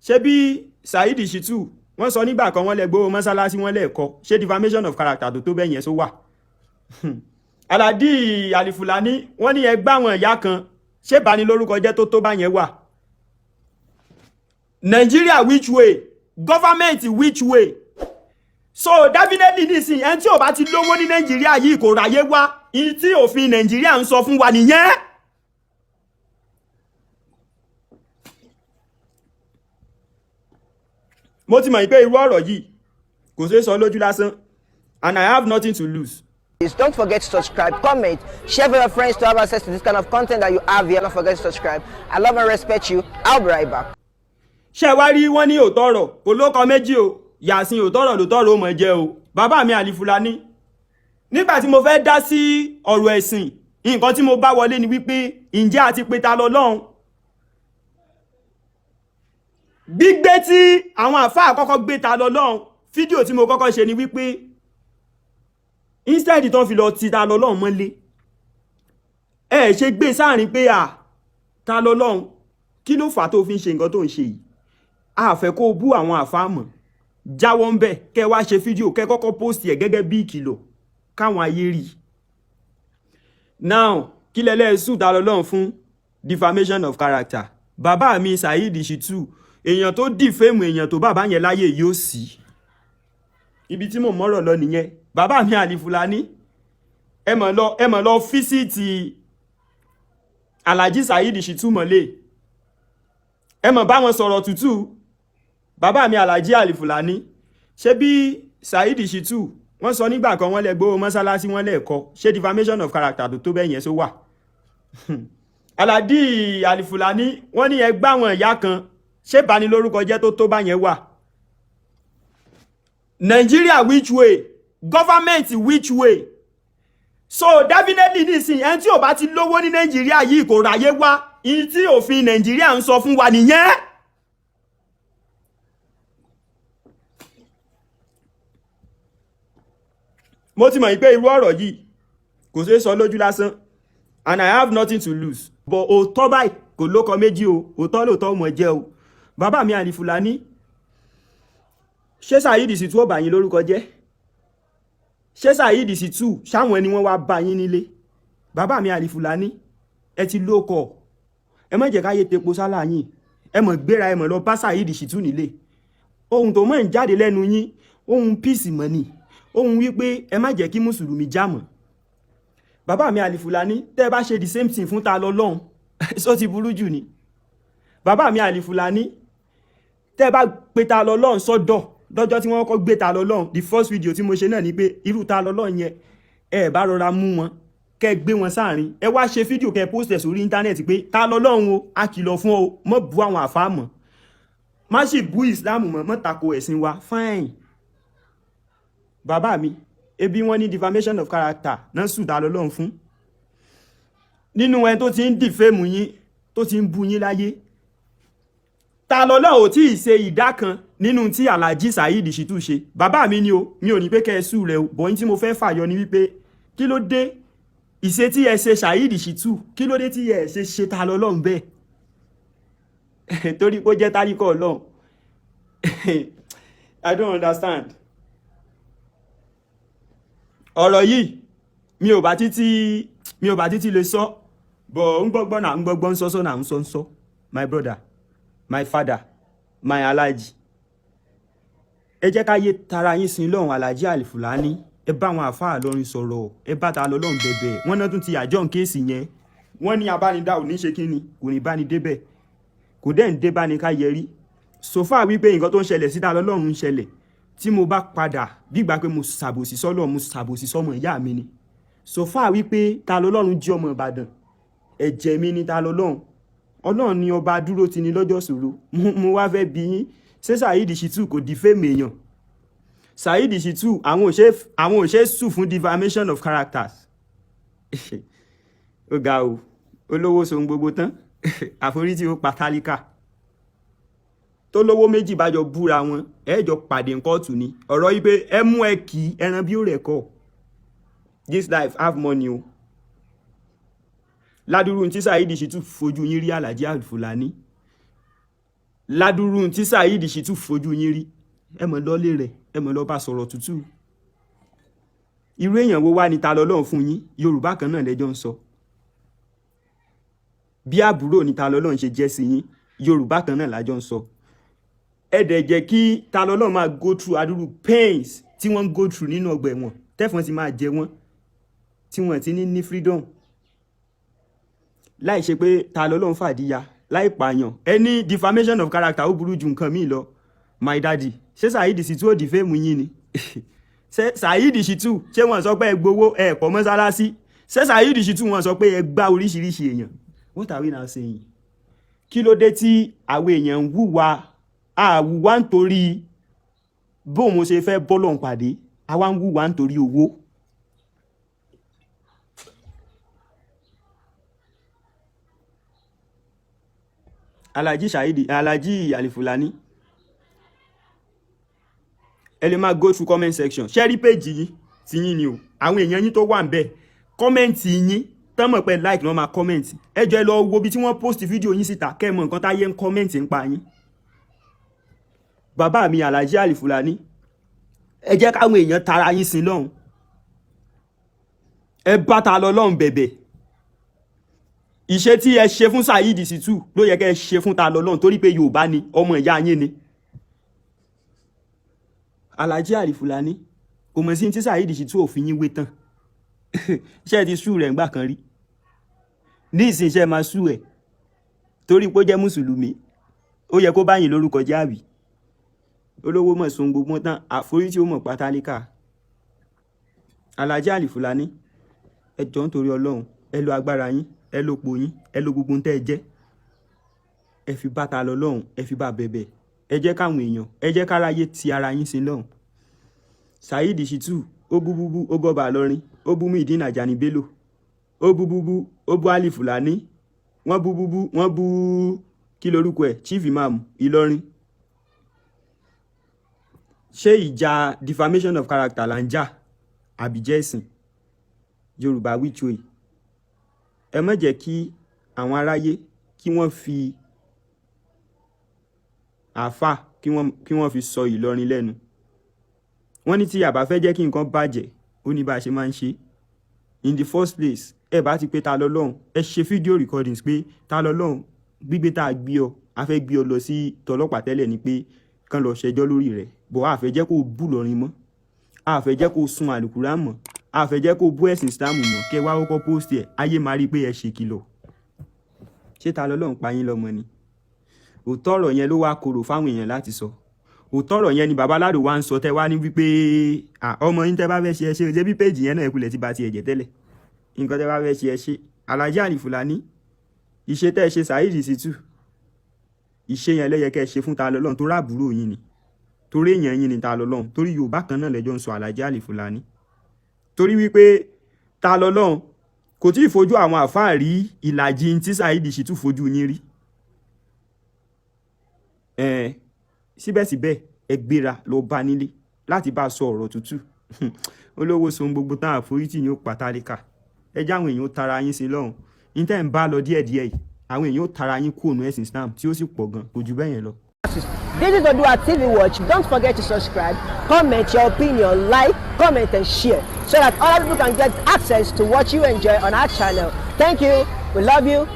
Ṣé bí Saheed Shittu, wọ́n sọ nígbà kan, wọ́n lẹ gbowó mọ́sálásí, wọ́n lẹ́ẹ̀kọ́. Ṣé defamation of character tó tó bẹ́ẹ̀ yẹn só wà? Alhaji Alifulani, wọ́n ní ẹgbẹ́ àwọn ìyá kan, ṣé ìbanilórúkọ jẹ́ tó tó bá yẹn wà? Nigeria which way? Government which way? So definitely, nísìnyí, ẹni tí ò bá ti lówó ní Nàìjíríà yìí kò ráyé wá. Ìyí tí òfin Nàìjíríà ń sọ fún wa nìyẹn. Mo ti mọ̀ pé irú ọ̀rọ̀ yìí kò ṣeé sọ lójú lásán, and I have nothing to lose. Please don't forget to subscribe, comment, share with your friends to have access to this kind of content that you have here. Don't forget to subscribe. I love and respect you. I'll be right back. Ṣé wá rí, wọn ní òótọ́ ọ̀rọ̀ kò lóko méjì o. Yàsín, òótọ́ ọ̀rọ̀ lóòótọ́ ọ̀rọ̀ ó mọ̀ jẹ́ o. Bàbá mi Àlìfúlání, nígbà tí mo fẹ́ dá sí ọ̀rọ̀ ẹ̀sìn, nǹkan tí mo bá wọlé ni wípé, ǹjẹ́ àti pé ta lọ lọ́hùn gbígbé tí àwọn àfáà kọ́kọ́ gbé ta lọ lọ́hùn? Fídíò tí mo kọ́kọ́ ṣe ni wípé instead tán fi lọ ti ta lọ lọ́hùn mọ́lé, ẹ ṣe gbé sáàrin pé à ta lọ lọ́hùn, kí ló fà á tó fi ń ṣe nǹkan tó ń ṣe yìí? A fẹ́ kó bú àwọn àfáà mọ̀, jáwọ́ ń bẹ̀. Kẹ́ wá ṣe fídíò, kẹ́ kọ́kọ́ post ẹ̀ gẹ́gẹ́ bí ìkìlọ̀ káwọn ayé rí. Now, kí lẹ́lẹ́ sùn ta lọ lọ́hùn fún defamation of character? Bàbá mi Saheed Shittu, èèyàn tó defame èèyàn tó bàbá yẹn láyé yóò sí. Ibi tí mò ń mọ́rọ̀ lọ nìyẹn. Bàbá mi Àlìfúlání, ẹ mọ̀ lọ visit Alhaji Saheed Shittu mọ́lẹ̀, ẹ mọ̀ bá wọn sọ̀rọ̀ tútù. Bàbá mi Alhaji Àlìfúlání, ṣé bí Saheed Shittu, wọ́n sọ nígbà kan, wọ́n lẹ gbowó mọ́sálásí, wọ́n lẹ́ẹ̀kọ́. Ṣé defamation of character tó tó bẹ́ẹ̀ yẹn só wà? Alhaji Àlìfúlání, wọ́n ní ẹgbẹ́ àwọn ìyá kan, ṣé ìbanilórúkọ jẹ́ tó tó bá yẹn wà? Nigeria which way? Government which way? So definitely, nísìnyí, ẹni tí ò bá ti lówó ní Nàìjíríà yìí kò ráyé wá. Ìyí tí òfin Nàìjíríà ń sọ fún wa nìyẹn. Mo ti mọ̀ pé irú ọ̀rọ̀ yìí kò ṣeé sọ lójú lásán, and I have nothing to lose, but òótọ́ báyìí kò lóko méjì o. Òótọ́ lóòótọ́ mọ̀ jẹ́ o. Bàbá mi Àlìfúlání, ṣé Saheed Shittu ó bà yín lórúkọ jẹ́? Ṣé Saheed Shittu, ṣáwọn ẹni wọ́n wá bá yín nílé? Bàbá mi Àlìfúlání, ẹ ti lóko, ẹ má jẹ́ káyé tepo sálà yín. Ẹ mọ̀ gbéra, ẹ mọ̀ lọ bá Saheed Shittu nílé. Ohun tó mọ̀ ń jáde lẹ́nu yín, ohun peace mọ̀ ni, ohun wípé ẹ má jẹ́ kí mùsùlùmí já mọ́. Bàbá mi Àlìfúlání, tẹ́ ẹ bá ṣe the same thing fún ta lọ lọ́hùn, sọ ti burú jù ni. Bàbá mi Àlìfúlání, tẹ́ ẹ bá pe ta lọ lọ́hùn sọ́dọ̀ lọ́jọ́ tí wọ́n kọ́ gbé ta lọ lọ́hùn, the first video tí mo ṣe náà ni pé irú ta lọ lọ́hùn yẹn, ẹ bá rọra mú wọn, kẹ́ gbé wọn sáàrin, ẹ wá ṣe fídíò, kẹ́ post ẹ̀ sórí íńtánẹ́ẹ̀tì pé ta lọ lọ́hùn o, a kìlọ̀ fún ọ, mọ́ bu àwọn àfáà mọ́, má sì bú ìsìláàmù mọ́, mọ́ tako ẹ̀sìn wa. Fine. Bàbá mi, ebi wọn ní defamation of character náà sùn ta lọ lọ́hùn fún. Nínú ẹni tó ti ń defame yín, tó ti ń bú yín láyé, ta lọ́lọ́ ò tí ì ṣe ìdá kan nínú tí Alhaji Saheed Shittu ṣe. Bàbá mi ni o, mi ò ní pé kẹ́ ẹ sùn rẹ o, bọ̀yìn tí mo fẹ́ fàyọ ni wípé, kí ló dé ìṣe tí ẹ ṣe Saheed Shittu, kí ló dé tí ẹ ṣe ṣe ta lọ́lọ́run bẹ́ẹ̀? Torí pé ó jẹ́ tálíkọ̀ Ọlọ́run? I don't understand. Ọ̀rọ̀ yìí, mi ò bá títí lè sọ bọ̀, ń gbọ́gbọ́n náà, ń gbọ́gbọ́n, ń sọ́sọ́ náà, ń sọ ń sọ. My brother, my father, my Alhaji, ẹ jẹ́ ká yé tara yín sin lọ́hùn. Alhaji Alifulani, ẹ bá àwọn àfáà lọrin sọ̀rọ̀, ẹ bá ta lọ lọ́hùn bẹ̀bẹ̀. Wọ́n náà tún ti àjọ case yẹn. Wọ́n ní abánidá ò ní ṣe kínni, kò ní bá ní débẹ̀, kò dẹ́ ń dé bá ní ká yẹrí. So far wípé nǹkan tó ń ṣẹlẹ̀ síta lọ́lọ́run ń ṣẹlẹ̀, tí mo bá padà bígbà pé mo ṣàbòsí sọ́lọ̀, mo ṣàbòsí sọ́mọ ìyá mi ni. So far wípé ta lọ́lọ́run jí ọmọ Ìbàdàn, ẹ̀jẹ̀ mi ni ta lọ́lọ́run. Ọlọ́run ni ọba dúró ti ní lọ́jọ́ ṣòro. Mo wá fẹ́ bi yín, ṣé Saheed Shittu kò defame èèyàn? Saheed Shittu, àwọn ò ṣe sue fún defamation of characters? Ó ga o. Olówó sohun gbogbo tán, àforítì ó pa tálíkà. Tó lówó méjì bá jọ búra wọn, ẹ jọ pàdé kóòtù ni. Ọ̀rọ̀ yìí pé ẹ mú ẹ kì í ẹran bí ó rẹ̀ kọ́. This life have money o. Ládùúrú tí Saheed Shittu fojú yín rí, Alhaji Alfulani. Ládùrú tí Saheed Shittu fojú yín rí, ẹ mọ̀ lọ́lé rẹ̀, ẹ mọ̀ lọ́ bá sọ̀rọ̀ tútù. Irú èèyàn wo wá ní Ta lọ́lọ́run fún yín? Yorùbá kan náà lẹ́jọ́ ń sọ. Bí àbúrò ní Ta lọ́lọ́run ṣe jẹ́ sí yín, Yorùbá kan náà lájọ́ ń sọ. Ẹ dẹ̀ jẹ́ kí Ta lọ́lọ́run máa go through adúrú pains tí wọ́n ń go through nínú ọgbà ẹ̀wọ̀n, tẹ́fọn ti máa jẹ wọ́n, tí wọ́n ti ní freedom, láì ṣe pé Ta lọ́lọ́run fàdíya, láì pààyàn. Ẹni defamation of character, ó burú ju nǹkan míì lọ. My daddy, ṣé Saheed Shittu ó defame yín ni? Ṣé Saheed Shittu, ṣé wọ́n sọ pé ẹ gbowó ẹ kọ́ mọ́sálásí? Ṣé Saheed Shittu, wọ́n sọ pé ẹ gbá oríṣiríṣi èèyàn? What are we now saying? Kí ló dé tí àwọn èèyàn ń wúwa àwùwá nítorí bóun ṣe fẹ́ bọ́lọ̀ pàdé, àwa ń wúwa nítorí owó? Alhaji Saheed, Alhaji Alifulani, ẹ lè máa go through comment section. Ṣé rí page yín tí yín ni o, àwọn èèyàn yín tó wà ń bẹ̀, comment yín tán mọ̀ pé like ni wọ́n máa comment. Ẹ jọ̀ọ́, ẹ lọ wo bí tí wọ́n post fídíò yín síta, kẹ́ ẹ mọ̀ nǹkan táyé ń comment ń pa yín. Bàbá mi Alhaji Alifulani, ẹ jẹ́ káwọn èèyàn tara yín sí lọ́hùn. Ẹ bá Ta lọ lọ́hùn bẹ̀bẹ̀. Ìṣe tí ẹ ṣe fún Saheed Shittu ló yẹ kẹ́ ẹ ṣe fún Ta lọ lọ́hùn, torí pé Yorùbá ni, ọmọ ìyá yín ni. Alhaji Alifulani, kò mọ̀ sí tí Saheed Shittu òfin yín wé tán. Ṣé ẹ ti sú rẹ̀ ńgbà kan rí? Ní ìsìn, ṣe máa sú ẹ̀ torí pé ó jẹ́ mùsùlùmí? Ó yẹ kó báyìí lórúkọ jẹ́ àbí? Olówó mọ̀ sun gbogbo tán, àforítì ó mọ̀ pátálíkà. Alhaji Alifulani, ẹ jọ̀ọ́, nítorí Ọlọ́run, ẹ lo agbára yín, ẹ lo po yín, ẹ lo gbogbo tẹ́ ẹ jẹ́, ẹ fi bá Ta lọ lọ́hùn, ẹ fi bá bẹ̀bẹ̀. Ẹ jẹ́ káwọn èèyàn, ẹ jẹ́ káráyé ti ara yín sí lọ́hùn. Saheed Shittu, ó bú búbú, ó bọ́ba lọ́rin, ó bú Muyideen Ajani Bello, ó bú búbú, ó bú Ali Fulani, wọ́n bú búbú, wọ́n bú kí lorúkọ ẹ̀, Chief Imam Ìlọrin. Ṣé ìjà defamation of character là ń jà, àbí jẹ́ ẹ̀sìn Yorùbá? Which way? Ẹ má jẹ́ kí àwọn aráyé kí wọ́n fi àáfà kí wọ́n fi sọ Ìlọrin lẹ́nu. Wọ́n ní tí àbá fẹ́ jẹ́ kí nǹkan bàjẹ́, ó ní bá a ṣe máa ń ṣe. In the first place, ẹ bá ti pé Ta lọ lọ́hùn, ẹ ṣe fídíò recordings pé Ta lọ lọ́hùn, gbígbé tá a gbé ọ, a fẹ́ gbé ọ lọ sí tọlọ́pàá tẹ́lẹ̀ ni pé kán lọ ṣẹjọ́ lórí rẹ̀ bọ̀, a fẹ́ jẹ́ kó o bú lọ́rin mọ́, a fẹ́ jẹ́ kó o sun àlùkùrá mọ́, a fẹ́ jẹ́ kó o bú ẹ̀sìn Islam mọ́. Kẹ́ wá kọ́kọ́ post ẹ̀, ayé máa rí i pé ẹ ṣèkìlọ̀. Ṣé Ta lọ́lọ́run pa yín lọ́mọ ni? Òótọ́ ọ̀rọ̀ yẹn ló wá korò fáwọn èèyàn láti sọ. Òótọ́ ọ̀rọ̀ yẹn ni babaláwo wa ń sọ. Tẹ́ wá ní wípé ọmọ yín, tẹ́ bá fẹ́ ṣe, ẹ ṣe. Ṣé bí péjì yẹn náà ẹkùlẹ̀ ti ba ti ẹ̀jẹ̀ tẹ́lẹ̀? Nǹkan tẹ́ bá fẹ́ ṣe, ẹ ṣe. Alhaji Alifulani, ìṣe tẹ́ ẹ ṣe Saheed Shittu, ìṣe yẹn ló yẹ kẹ́ ẹ ṣe fún Ta lọ́lọ́run, torí àbúrò yín ni, torí èèyàn yín ni Ta lọ́lọ́run, torí Yorùbá kan náà lẹ́jọ́ ń sọ. Alhaji Alifulani, torí wípé Ta lọ́lọ́run kò tí ì fojú àwọn àfáà rí ìlàjì tí Saheed Shittu fojú yín rí. Ẹ̀ẹ́n, síbẹ̀síbẹ̀, ẹ gbéra lọ bá nílé láti bá a sọ ọ̀rọ̀ tútù. Olówó so gbogbo tán, àforítì ni ó pa tálíkà. Ẹ jáwọn èèyàn ó tara yín sí lọ́hùn ní tẹ́ ń bá lọ díẹ̀díẹ̀ yìí, àwọn èèyàn ó tara yín kúrò ní ẹ̀sìn Islam, tí ó sì pọ̀ gan, kò jù bẹ́ẹ̀ yẹn lọ. This is Odua TV Watch. Don't forget to subscribe, comment your opinion, like, comment, and share so that other people can get access to what you enjoy on our channel. Thank you. We love you.